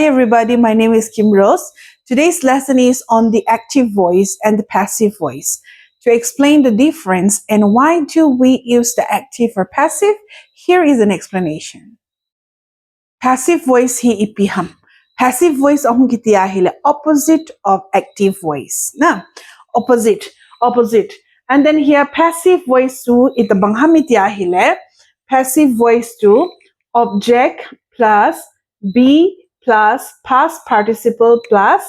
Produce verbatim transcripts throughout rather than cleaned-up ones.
Everybody, my name is Kim Rose. Today's lesson is on the active voice and the passive voice. To explain the difference and why do we use the active or passive, here is an explanation. Passive voice hi ipi ham. Passive voice ahung kiti ahile opposite of active voice. Na, opposite, opposite. And then here passive voice chu itobang ham iti ahile, passive voice chu object plus be plus past participle plus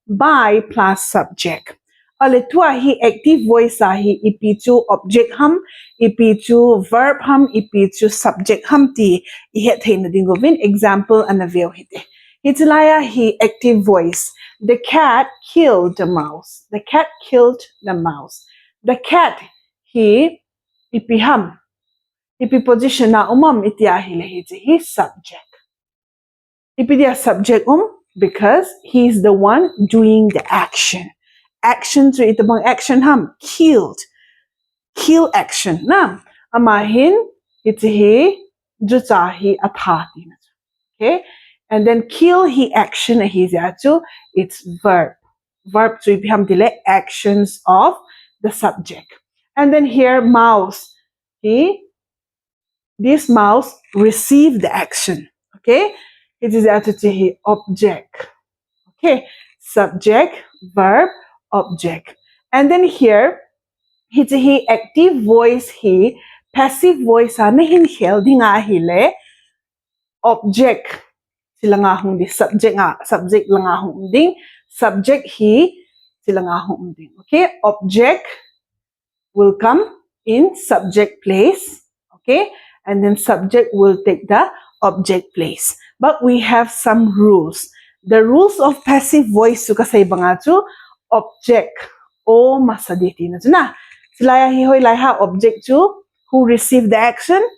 by plus subject. Ale tua hi active voice a hi ipi chu object ham, ipi chu verb ham, ipi chu subject ham ti ihet theina ding uvin example ana veu hite. Hitilai a hi active voice. The cat killed the mouse. The cat killed the mouse. The cat hi ipi ham, ipi position a um ham iti ahile hiche hi subject. Ipi dia subject um? Because he is the one doing the action. Action chu itobang action ham, killed. Kill action. Na, ama hin hiche hi jucha hi atha tina. Okay? And then kill hi action ahi jeh chu it's verb. Verb chu ipi ham tile actions of the subject. And then here mouse hi, this mouse receive the action. Okay? It is actually object. Okay? Subject, verb, object. And then here, hiche hi active voice hi passive voice a nahin khel ding ahile object hilanga hung ding, subject a, subject langa hung ding, subject hi hilanga hung ding. Okay? Object will come in subject place. Okay? And then subject will take the object place. But we have some rules. The rules of passive voice chu kasei banga chu object o masa ding tina chu na. Hilai a hi hoilai ham object chu, who receive the action?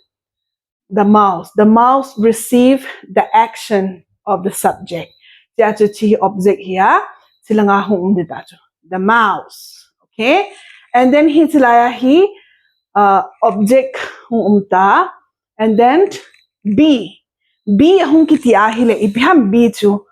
The mouse. The mouse receive the action of the subject. Tia chu hiche object hi a hilanga hung um ding ta chu. The mouse. Okay? And then hitilai a hi uh, object hung um ta. And then be. Be ahung kiti ahile ipi ham be chu.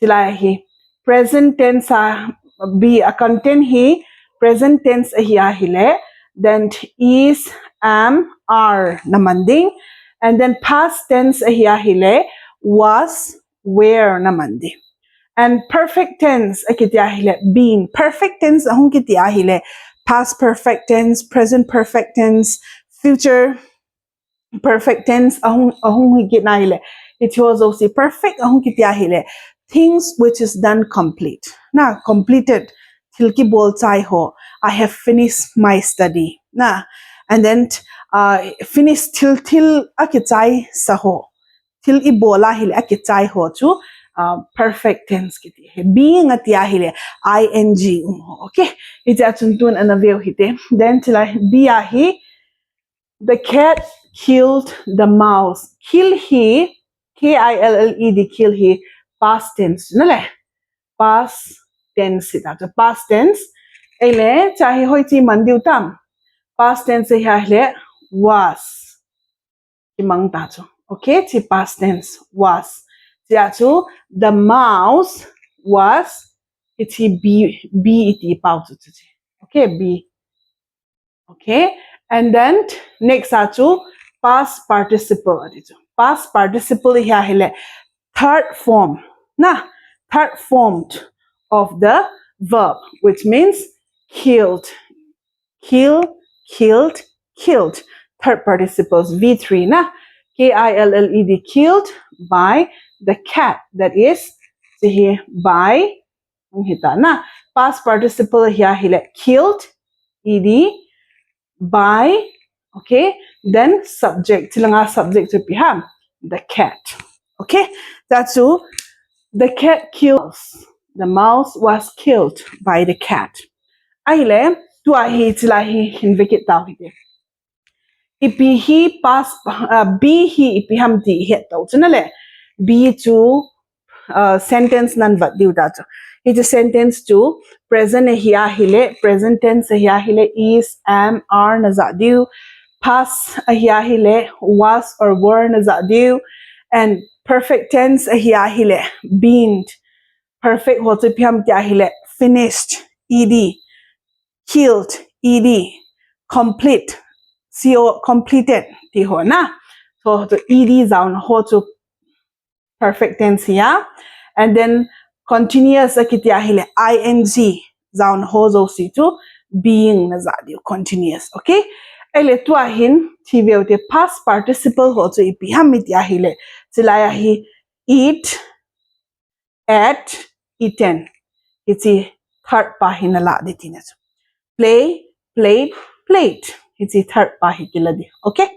Hilai a hi present tense a be a content hi present tense ahi ahile, then is, am, are naman ding. And then past tense ahi ahile was, were naman ding. And perfect tense akiti ahile been. Perfect tense ahung kiti ahile past perfect tense, present perfect tense, future perfect tense ahung, ahung hi kit na ahile. It was also perfect ahung kiti ahile things which is done complete. Na, completed. Thil kibol chai ho. I have finished my study. Na, and then uh, finish thil, thil akichai sa ho. Thil ibol ahile akichai ho chu uh, perfect tense kiti. Being ati ahile I N G um ho. Okay? Hitia chun tun ana veu hite. Then hitilai be a hi, the cat killed the mouse. Kill hi, K I L L E D, kill hi past tense nale. Past tense hi ta chu, past tense. Ahile hiche hi hoiche man diu tam? Past tense hi ahile was. Kimang ta chu. Okay, hiche past tense was. Tia chu the mouse was, hiche be, be iti pau chu chu. Okay, be. Okay, and then next a chu past participle ati chu. Past participle hi ahile third form. Na, third form of the verb, which means killed. Kill, killed, killed. Third participles, V three na. K I L L E D, killed by the cat. That is, hiche hi by, hung hita na. Past participle hi ahile killed, E D, by, okay? Then subject, hilanga subject chu ipi ham? The cat. Okay? That's all. The cat kills. The mouse was killed by the cat. Ahile, tua hi, hilai hi, hin vekit tau hite. Ipi hi past, uh, be hi ipi ham ti het tau chu nale. Be chu uh, sentence nan vat diu ta chu. Hiche sentence chu present ahi ahile, present tense ahi ahile, is, am, are na ja diu. Past ahi ahile, was or were na ja diu. And perfect tense ahi ahile, been. Perfect ho chu ipi ham ti ahile, finished, ed. Killed, ed. Complete, co, completed ti ho na. So, chu ed jaona ho chu perfect tense ahi a. And then continuous akiti ahile, ing jaona ho jouse chu being na ja diu, continuous. Okay? Ahile tua hin, thi veu te, past participle ho chu ipi ham iti ahile, chilai ahi, eat, ate, eaten. Hiche third pa hi na la ding tina chu. Play, played, played. Hiche third pa hi kila ding. Okay?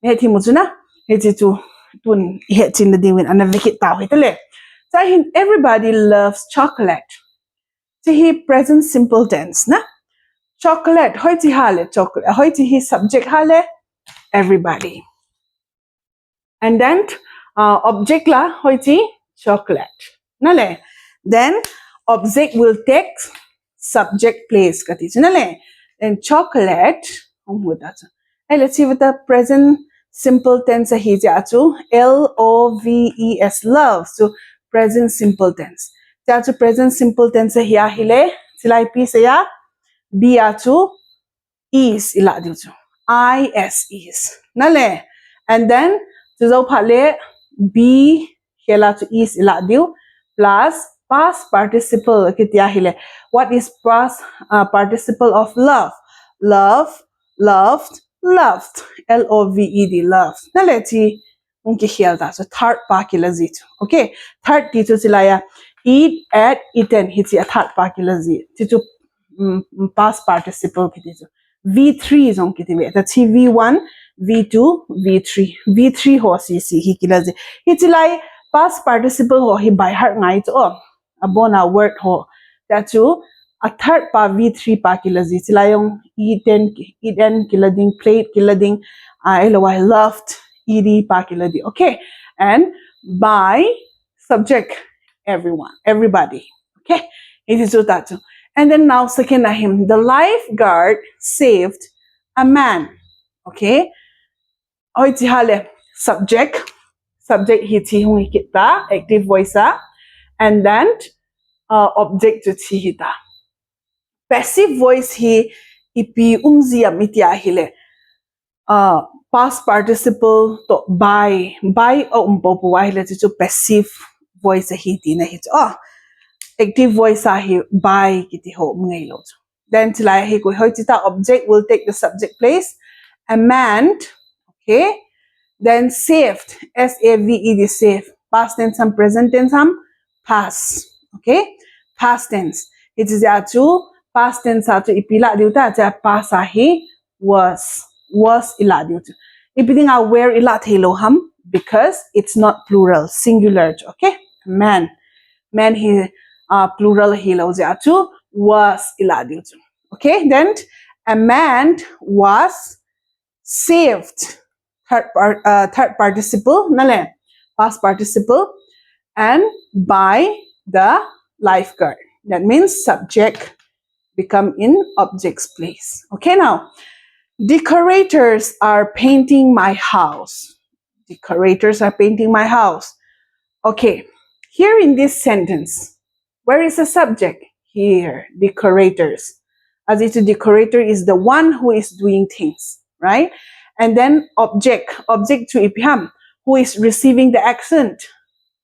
Nahet thei mu chu na. Hiche chu tun ihet chin na diuvin ana ve kit tau hite le. Chua hin, everybody loves chocolate. Hiche hi present simple tense na. Chocolate, hoiche ham le chocolate, hoiche hi subject ham le, everybody. And then, uh, object la, hoiche, chocolate. Na le. Then, object will take subject place kati chu na le. Then chocolate, hung mu ta chu. Ahile, hiche vata present simple tense ahi jeh a chu, L O V E S, loves, chu present simple tense. Jeh a chu present simple tense ahi ahile, chilai ipi sei a, be a chu is i la diu chu. I S is. Na le. And then, chu jou phat le, be khel a chu is i la diu. Plus, past participle kiti ahile, what is past, uh, participle of love? Love, loved, loved. L O V E D, loved. Na le, hiche hung kikhel ta chu, third pa kila ji chu. Okay? Third ti chu chilai a, eat, ate, eaten, hiche a third pa kila ji. Hiche chu, um, past participle kiti chu. V three jong kiti ve ta, hiche V one, V two, V three. V three ho sese hi kila ji. Hiche lai past participle ho hi by heart ngai chu o. Abon a word ho. Jeh a chu, a third pa, V three pa kila ji. Chilai jong eaten, eaten kila ding, played kila ding, ah, otherwise loved, E D pa kila ding. Okay? And by, subject, everyone, everybody. Okay? Hiche chu ta chu. And then now second a hin, the lifeguard saved a man. Okay? Hoiche ham le, subject. Subject hiche hung hi kit ta, active voice a. And then, uh, object chu hiche hi ta. Passive voice hi ipi um ji ham iti ahile, uh, past participle toh by, by a um poupou ahile, hiche chu passive voice ahi tina hi chu. Oh, active voice a hi by kiti ho um ngai lou chu. Then chilai hi koi, hoiche ta, object will take the subject place. A man, okay? Then saved, S A V E D, saved. Past tense ham, present tense ham, past. Okay? Past tense. Hiche jeh a chu, past tense a chu ipi la diu ta, jeh a past a hi was. Was i la diu chu. Ipi dinga were i la thei lou ham, because it's not plural, singular chu. Okay? Man. Man hi, uh, plural hilou jeh a chu, was i la diu chu. Okay, then a man was saved. Third par-, uh, third participle, na le, past participle, and by the lifeguard. That means subject become in object's place. Okay, now, decorators are painting my house. Decorators are painting my house. Okay, here in this sentence, where is the subject? Here, decorators. As if the decorator is the one who is doing things, right? And then object, object chu ipi ham, who is receiving the accent?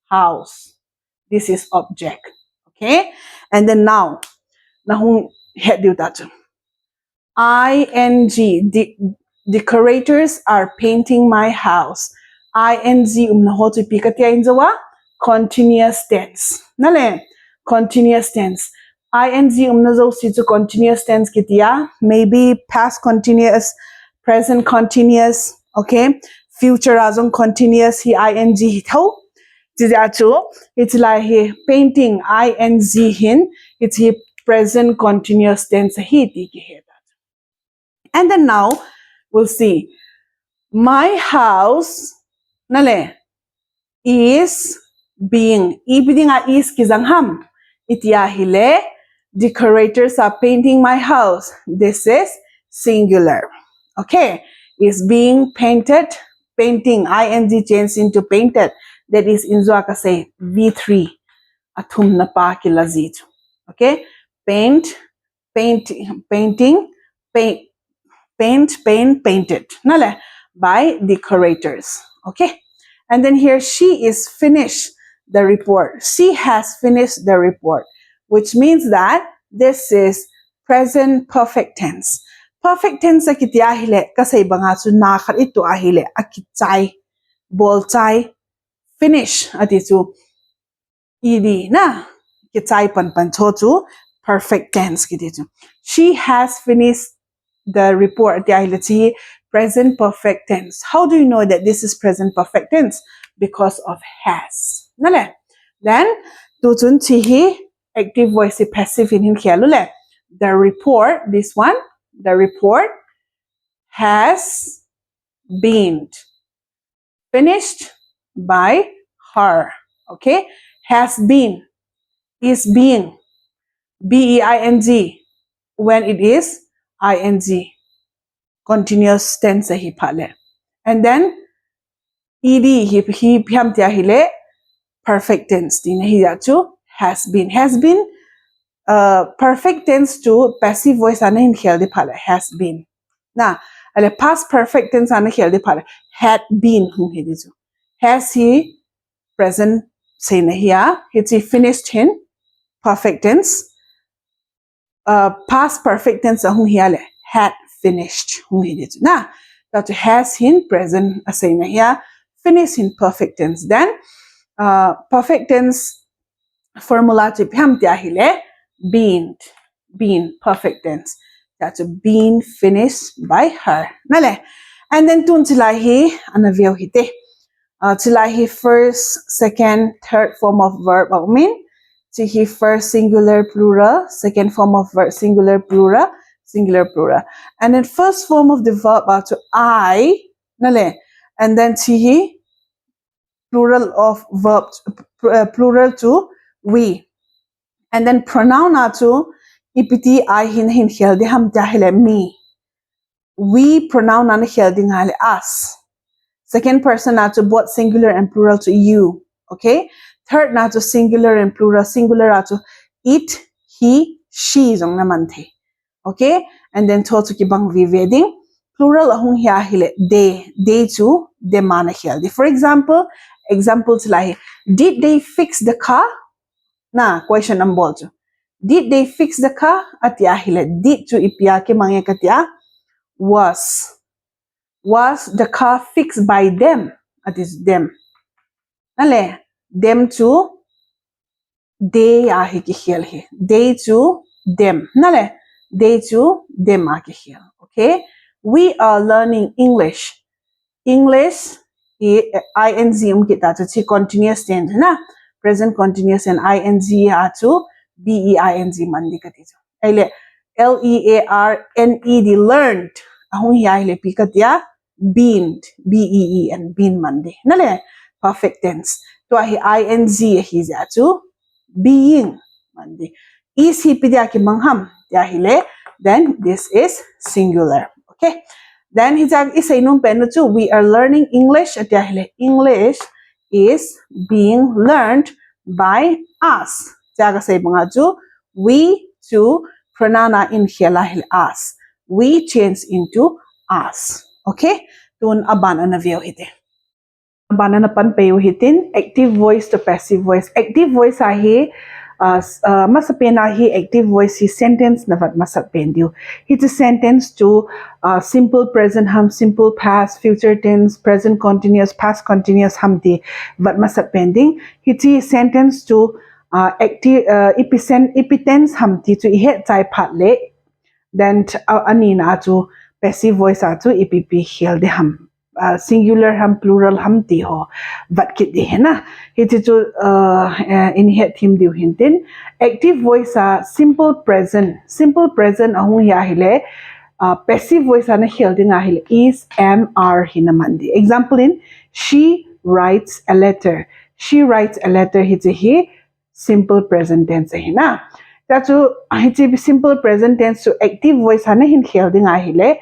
House. This is object. Okay? And then now, na hung het diu ta chu. I N G, de-, decorators are painting my house. I N G umna ho chu ipi kati a in jou a? Continuous tense. Na le, continuous tense. I N G umna jouse chu continuous tense kiti a. Maybe past continuous, present continuous, okay? Future a jong continuous hi I N G hi tho. Hiche jeh a chu, hiche lai hi painting, I N G hin, hiche hi present continuous tense ahi ti kihe ta. And then now, we'll see. My house, na le, is being. Ipi dinga is kijang ham iti ahile, decorators are painting my house. This is singular. Okay, is being painted, painting, I N G change into painted. That is, in Zua kasei, V three. Athumna pa kila ji chu. Okay? Paint, paint, painting, paint, paint, paint, painted. Nale, by decorators. Okay? And then here, she is finished the report. She has finished the report, which means that this is present perfect tense. Perfect tense akiti ahile, kasei banga chu na khat ito ahile, akichai, bolchai, finish, ati chu, ed na, kichai pan pan cho chu, perfect tense kiti chu. She has finished the report, ati ahile chi hi present perfect tense. How do you know that this is present perfect tense? Because of has. Nale. Then, tu chun chi hi active voice hi passive in hin khel u le. The report, this one, the report has been finished by her. Okay? Has been, is being, B E I N G, when it is I N G. Continuous tense hi pha le. And then, ed hi, hi, hi ham tia hile, perfect tense tina hi ya chu, has been. Has been, uh, perfect tense chu passive voice a na hin khel di pha le, has been. Na, ale past perfect tense a na khel di pha le, had been hung hi di chu. Has hi present seina hi a, hichi finished hin perfect tense. Uh, past perfect tense a hung hi a le, had finished hung hi di chu. Na, ta chu has hin present a seina hi a, finished hin perfect tense. Then, uh, perfect tense formula chu ipi ham tia hile, been, been, perfect tense. Tia chu been finished by her. Nale. And then tun chi lai hi, ana veu hite. Uh, chi lai hi first, second, third form of verb a um in. Chi hi first singular plural, second form of verb singular plural, singular plural. And then first form of the verb a chu I, nale. And then chi hi plural of verb, uh, plural chu we. And then pronoun a chu ipi ti a hin hin khel di ham tia hile, me. We pronoun a na khel ding ahile, us. Second person a chu both singular and plural chu you. Okay? Third na chu singular and plural, singular a chu it, he, she jong na man thei. Okay? And then cho chu kibang vive ding. Plural a hung hi a hile, they, they chu them a na khel di. For example, example chi lai hi, did they fix the car? Na, question ana bol chu. Did they fix the car? Ati a hile, did chu ipi a kimang e ka tia, was. Was the car fixed by them? Ati chu them. Nale, them chu they a hi kikhel hi. They chu them. Nale, they chu them a kikhel. Okay? We are learning English. English, I N G um kit ta chu chi continuous tense na. Present continuous and I N G a chu B E I N G man di ka ti chu. Ahile, L E A R N E D, learned. A hung hi a hile ipi ka tia, been, B E E N, been man di. Nale, perfect tense. Tua hi I N G a hi jeh chu, being man di. Is hi ipi dia kimang ham tia hile, then this is singular. Okay. Then hichea i seinom pen u chu, we are learning English, atia hile, English is being learned by us. Chea kasei banga chu, we chu pronoun a in khel a hile us. We change into us. Okay? Tun aban ana veu hite. Aban ana pan pei u hitin, active voice to passive voice. Active voice a hi, uh, s- uh, masapen a hi active voice hi sentence na vat masat pen diu. Hiche sentence chu, uh, simple present ham, simple past, future tense, present continuous, past continuous ham ti vat masat pen ding. Hiche sentence chu, uh, active, uh, ipi sen- ipi tense ham ti chu ihet chai phat le, then, uh, anina chu passive voice a chu ipi pi khel di ham. Uh, singular ham, plural ham ti ho vat kit di hina. Hiche chu, uh, uh, in het thim diu hintin. Active voice a simple present. Simple present a hung hi a hile, uh, passive voice a na khel ding a hile, is, am, are hi na man di. Example in, she writes a letter. She writes a letter hiche hi simple present tense ahi na. Chea chu, hiche simple present tense chu active voice a na hin khel ding a hile,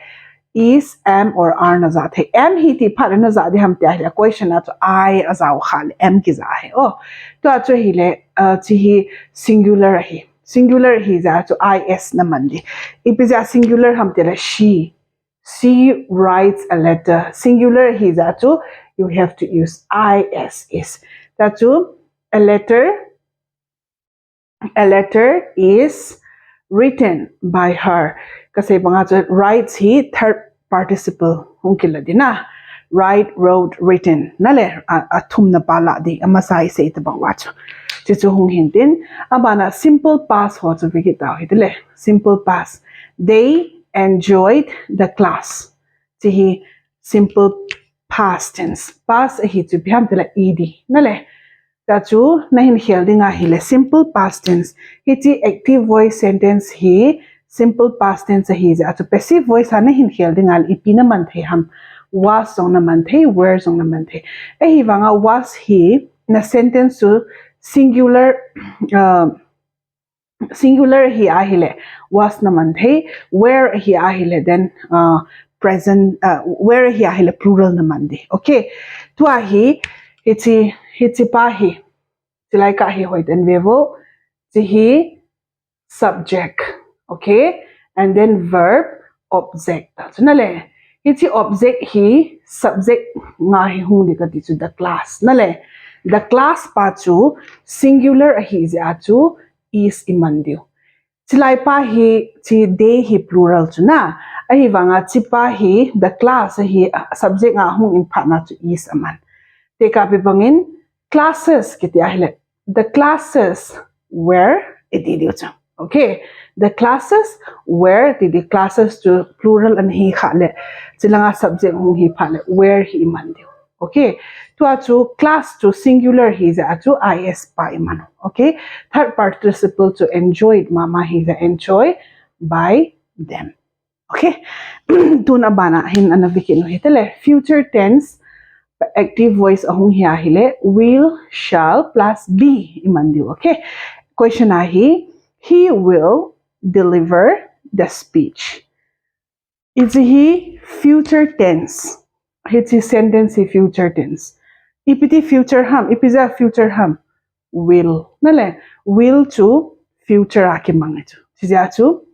is, am or are na ja thei. Am hi ti phat na ja ding ham tia hile, question a chu I a jao kha le am kija hi. Oh, tua chu hile, uh, chi hi singular hi. Singular hi ja chu is na man ding. Ipi ja singular ham tia le she. She writes a letter. Singular hi ja chu you have to use is, is. Tua chu a letter, a letter is written by her. Kasei banga chu writes hi third participle hung kila ding a. Write, wrote, written. Na le, a, a thumna pa la ding, amasa i sei tabang uva chu. Chu chu hung hin tin, abana simple past ho chu vekit tau hite le. Simple past. They enjoyed the class. Chi hi simple past tense. Past hi chu ipi ham tia le ed. Na le, tua chu na hin khel ding ahile simple past tense. Hichi active voice sentence hi simple past tense hi ja chu passive voice a na hin khel ding ahile ipi na man thei ham. Was jong na man thei, were jong na man thei. Ahivanga was hi na sentence chu singular, uh, singular hi ahile was na man thei, were hi ahile then, uh, present, uh, were hi ahile plural na man ding. Okay. Tua hi, hichi, hichi pa hi. Chilai ka hi hoiten ve vo. Chi hi subject. Okay. And then verb, object. Chu na le. Hichi object hi subject nga hi hung ding kati chu the class. Na le. The class pa chu singular ahi jeh a chu is i man diu. Chilai pa hi chi they hi plural chu na. Ahivanga chi pa hi the class hi, ah, subject nga hung in phat na chu is a man. Te ka pi bangin classes kiti ahile. The classes were i ti diu chu. Okay. The classes were ti ding, classes chu plural ana hi kha le. Chilanga subject hung hi phat le were hi i man diu. Okay. Tua chu class chu singular hi jeh a chu is pa i man u. Okay. Third participle chu enjoyed mama hi jeh a enjoyed by them. Okay. Tun abana hin ana vekit u hite le. Future tense, active voice ahung hi ahile, will, shall plus be i man diu. Okay. Question a hi, he will deliver the speech. Hichi hi future tense. Hichi sentence hi future tense. Ipi ti future ham, ipi ja future ham. Will. Na le, will chu future a kimang chu. Chi jeh a chu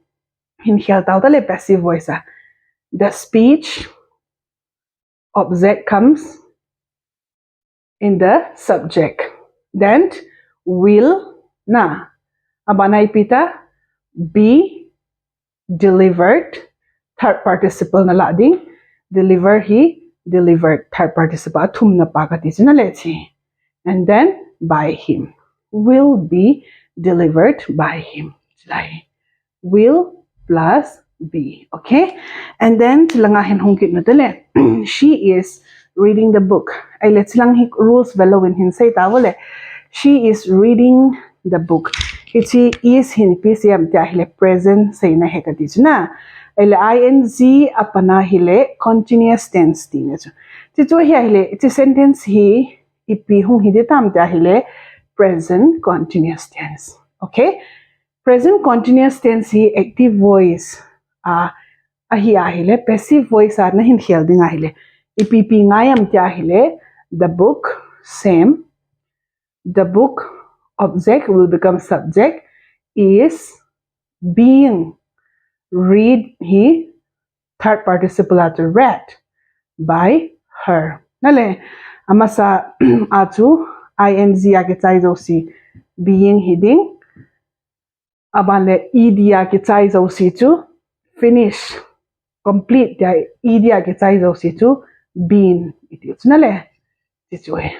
hin khel tau ta le passive voice a. The speech object comes in the subject. Then will na. Abana ipi ta, be delivered, third participle na la ding. Deliver hi, delivered, third participle. Athumna pa kati chu na le chi. And then by him. Will be delivered by him. Chilai. Will plus be. Okay. And then chilanga hin hung kit u hite le. She is reading the book. Ahile chilang hi rules velou in hin sei tau le. She is reading the book. Hichi is hin ipi seiyem tia hile present seina hi kati chu na. Ahile ing a pat na hile continuous tense tina chu. Chi chu hi ahile, chi sentence hi ipi hung hi ding tam tia hile present continuous tense. Okay. Present continuous tense hi active voice a, ahi ahile, passive voice a na hin khel ding ahile. Ipi ipi ngai em tia hile, the book, same. The book, object will become subject, is being, read hi, third participle a chu read by her. Na le, amasa a chu ing a kichai jouse being hi ding. Aban le ed a kichai jouse chu finish, complete tia ed a kichai jouse chu been i tiu chu na le. Chi chu e.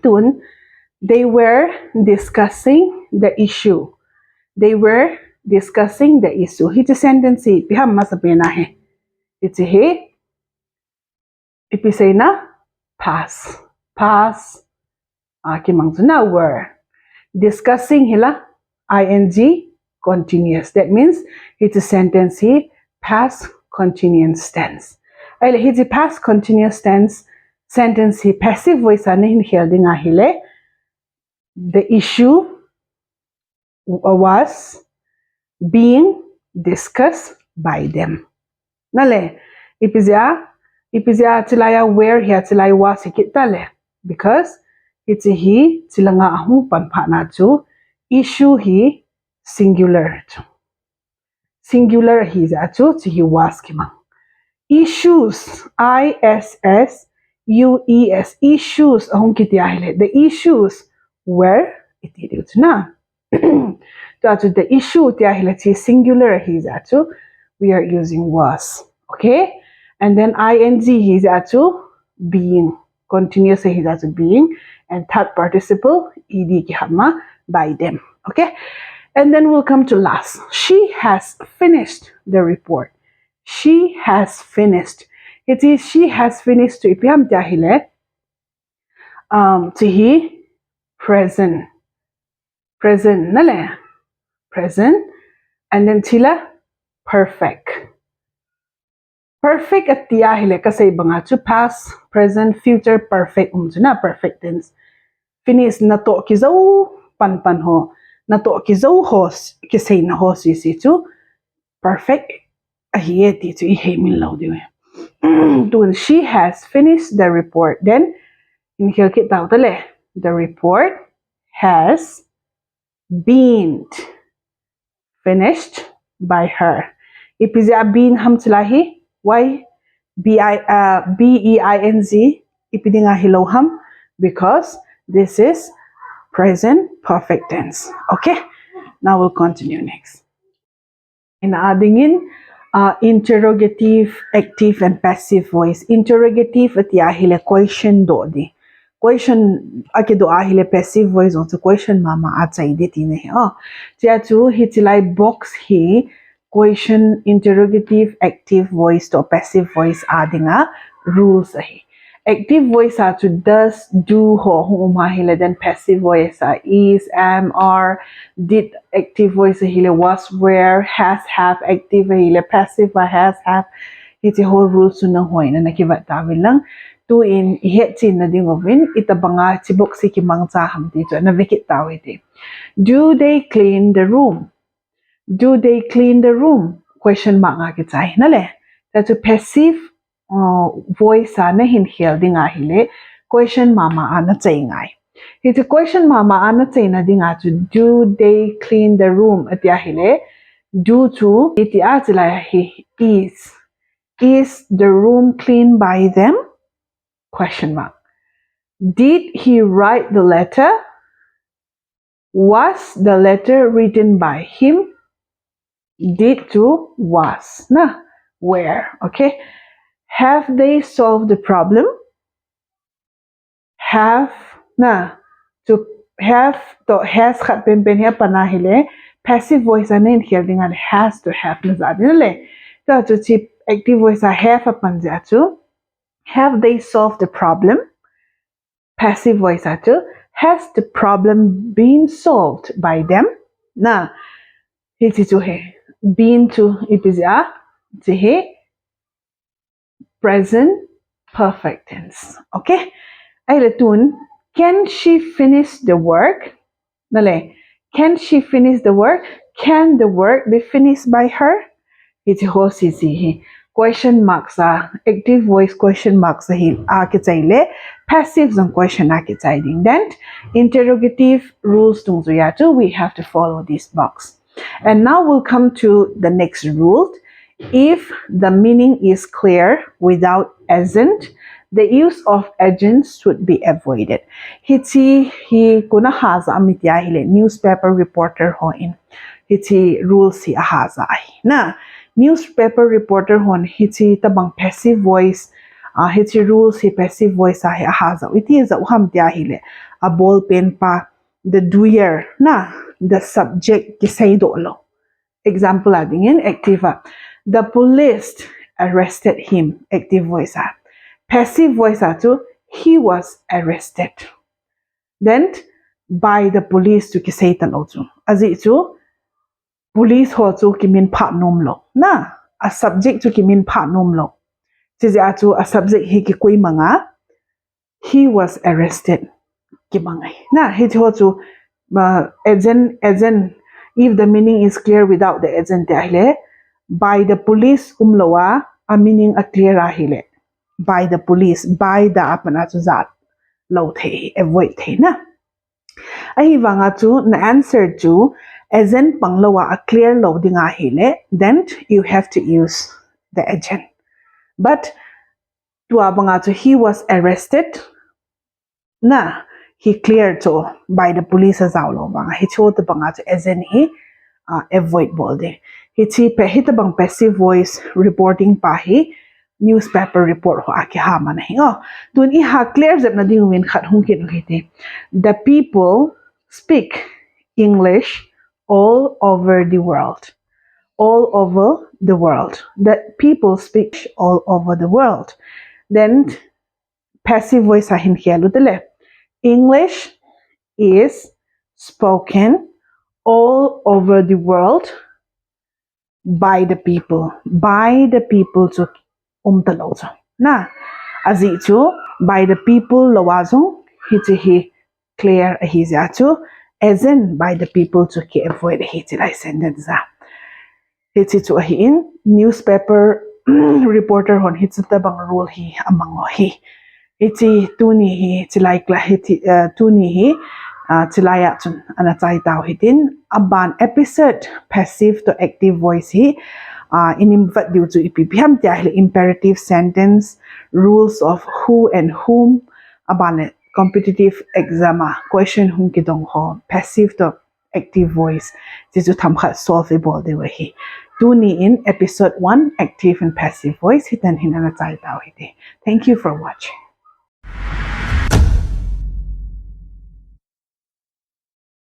Tun, they were discussing the issue. They were discussing the issue. Hichi sentence hi ipi ham masa pen a hi. Hichi hi ipi seina, past. Past a kimang chu na were. Discussing hi la, ing continuous. That means hichi sentence hi past continuous tense. Ahile hichi past continuous tense sentence hi passive voice a na hin khel ding ahile, the issue was being discussed by them. Nale, ipi jeh a, ipi jeh a chilai a where hi a chilai was hi kit tale. Because hiche hi chilanga ahung pan phat na chu issue hi singular chu. Singular hi jeh a chu hiche hi was kimang. Issues, I S S U E S, issues ahung kiti ahile, the issues were iti diu chu na. Tua chu the issue ti ahile hiche singular hi jeh a chu we are using was. Okay? And then I N G hi jeh a chu being. Continuous hi jeh a chu being. And third participle, E D kihap ma, by them. Okay? And then we'll come to last. She has finished the report. She has finished. Hiche she has finished chu ipi ham ti ahile, um, hiche hi present. Present nale. Present. And then hiche la perfect. Perfect ati ahile kasei banga chu past, present, future perfect um chu na, perfect tense. Finish natoh kijou pan pan ho. Natoh kijou ho, kiseina ho sese chu perfect ahi e ti chu ihei min lou diu e. Tun she has finished the report. Then, in khel kit tau tale. The report has been finished by her. Ipi jeh a been ham chilai hi? Why? B I, uh, B E I N G. Ipi dinga hilou ham? Because this is present perfect tense. Okay? Now we'll continue next. Ina a dingin, uh, interrogative, active and passive voice. Interrogative ati ahile question doh di. Question akidoh ahile passive voice jong chu question mama a chai di tina ahi. Oh, hichea chu hiche lai box hi question, interrogative, active voice toh passive voice a dinga rules ahi. Active voice a chu does, do ho hung um ahile, then passive voice a is, am, are, did, active voice ahile was, were, has, have, active ahile passive a has, have. Hiche ho rules chu nangho in ana kivet tauvin lang. Tuin ihet chen na ding uvin, itobanga hiche box hi kimangcha ham ti chu ana vekit tau hite. Do they clean the room? Do they clean the room? Question mark a kichai nale. Hichu passive, uh, voice a nahin khel ding ahile, question mama a nachai ngai. Hichu question mama a nachaina dinga chu do they clean the room ati ahile, do chu iti a chilai hi is. Is the room cleaned by them? Question mark. Did he write the letter? Was the letter written by him? Did to was, na? Were, okay? Have they solved the problem? Have, na? To have toh has khat penpen hi apan ahile, passive voice a nahin khel ding ahile has to have najah ding nale. Tua chu hiche active voice a have apan jeh a chu, have they solved the problem? Passive voice a chu, has the problem been solved by them? Na, hiche chu hi, been chu ipi jeh a, hiche hi present perfect tense. Okay? Ahile tun, can she finish the work? Nale, can she finish the work? Can the work be finished by her? Hiche ho sese hi question marks a, active voice question marks a hi a kichai le, passive jong question a kichai ding. Then, interrogative rules dungjuia chu, we have to follow this box. And now we'll come to the next rule. If the meaning is clear without agent, the use of agents should be avoided. Hiche hi koin ahajah ham iti ahile, newspaper reporter hon hiche rules hi ahajah ahi. Na, newspaper reporter hon hiche tobang passive voice, ah, hiche rules hi passive voice a hi ahajah u. Iti jeh ham iti ahile, a ball pen pa, the doer, na, the subject kiseidoh lou. Example a dingin active a, the police arrested him, active voice a. Passive voice a chu, he was arrested. Then, by the police chu kisei talou chu. Ajeh chu, police ho chu kiminphah nom lou. Na, a subject chu kiminphah nom lou. Hijeh a chu, a subject hi kikoi manga, he was arrested. Kimang ahi. Na, hiche ho chu, uh, agent, agent, if the meaning is clear without the agent iti ahile, by the police umlou a, a meaning a clear ahile, by the police, by the a pat a chu ja lou thei, avoid thei na. Ahivanga chu na answer chu agent pang lou a a clear lou ding ahile, then you have to use the agent. But tua banga chu he was arrested na, he clear chu by the police a jao lou banga, hichu tabanga chu agent hi uh, avoid bol ding. Hichi pe, hitabang passive voice reporting pa hi newspaper report ho a kiha man ahi. Oh, tun i ha clear jep na ding uvin khat hung kit u hite. The people speak English all over the world. All over the world. The people speak all over the world. Then passive voice a hin khel u tele. English is spoken all over the world by the people. By the people chu um talou chu. Na, ajeh chu by the people lou a jong hichi hi clear ahi jeh a chu agent by the people chu ki avoid ahi, chilai sentence a. Hichi chu ahin, newspaper reporter hon hichi tabang rule hi amang u ahi. Hichi tuni hi, chilai kla hichi, uh, tuni hi, uh, chilai a chun ana chai tau hitin, aban episode passive to active voice hi, uh, i vet diu chu ipi ipi ham tia ahile imperative sentence, rules of who and whom, aban le competitive exam a question hung kidong ho, passive to active voice. Hichu themkhat solve i bol diu ahi. Tuni in episode one, active and passive voice, hitin hin ana chai tau hite. Thank you for watching.